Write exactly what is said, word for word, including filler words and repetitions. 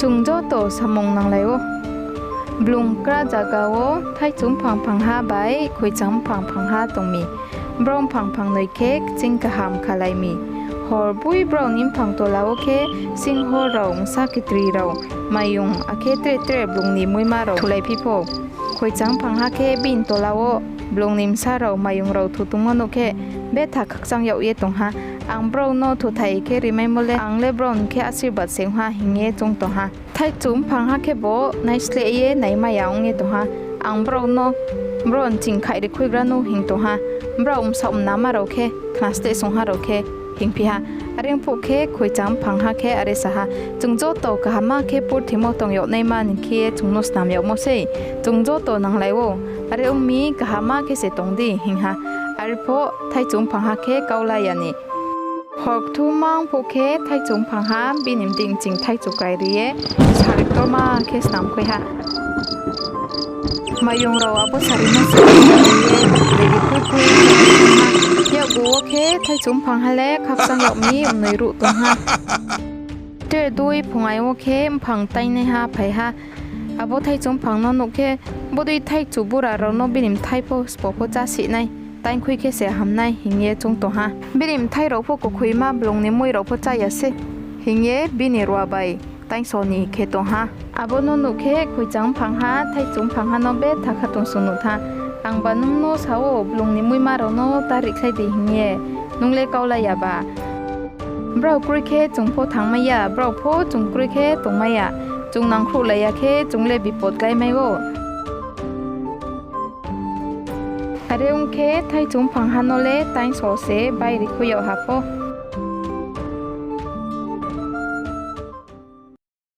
Chung joto samung nanglai ou. Blung kra zaga wo thaichu mphang phangha bai khoichang mphang phangha tong mi. Brao mphang phangnoi khe kching kaham khalai mi. Hor boi brao ni mphang tola wo khe singho rao, msa kitri rao, mayung akhe tre tre blung ni muima rao thulaiphi pho. Khoichang mphangha khe bini tola wo blung ni bsa rao, mayung rao thu tongmo nuh khe betha khakchang yag ye tong ha. Ang brao no thuthai khe rimaimo le, ang le brao ni khe asirbad se ong ha hing ye choung tong ha. Thaichu mphangha khe bo naisleh ye naimai ya ong ye tong ha. Ang brao no, brao nching khaih ri khuigra no hing tong ha. Brao bsaoh mnama rao khe, khnasleh songha rao khe hingphi ha. Are ong phuh khe khoichang mphangha khe are sa ha, Chung joto kaham khe purthimo tong yag naima ni khe ye chung no snam yagmo sei. Chung joto nanglai ou. Are ong mi, kaham khe se tong di, hing ha. Are pho thaichu mphangha khe kaula ya ni. Hor kthu mang phuh khe thaichu mphangha bini mding ching thaichu kairi ye sari ktorma khe snam khui ha. Mayung rao abo sari no se ye, bedi khui khui ha. Yakgu wo khe thaichu mphangha le khakchang yag mi mnoi ruh tong ha. Tre dui phungai wo khe mphang tainaiha phai ha. Abo thaichu mphang no nuh khe, bodei thaichu bura rao no bini mthai pho sbo pho chásih nai, tainkhui khe se ham nai hing ye choung tong ha. Bini mthai rao pho kukhuima, blung ni mui rao pho chá ya se, hing ye bini rua bai taingso ni khe tong ha. Abo no nuh khe khoichang mphangha thaichu mphangha no betha khatungsung nuh tha. Angba nung no sa ou, blung ni muima rao no ta rikhlai di hing ye, nung le kaulai ya ba. Brao kroi khe chung pho thanngmai ya, brao pho chung kroi khe tongmai ya. Chung nangkhruhlai ya khe chung le bipot kláimai ou. Are ong khe thaichu mphangha no le taingso se bai ri khui yag ha pho.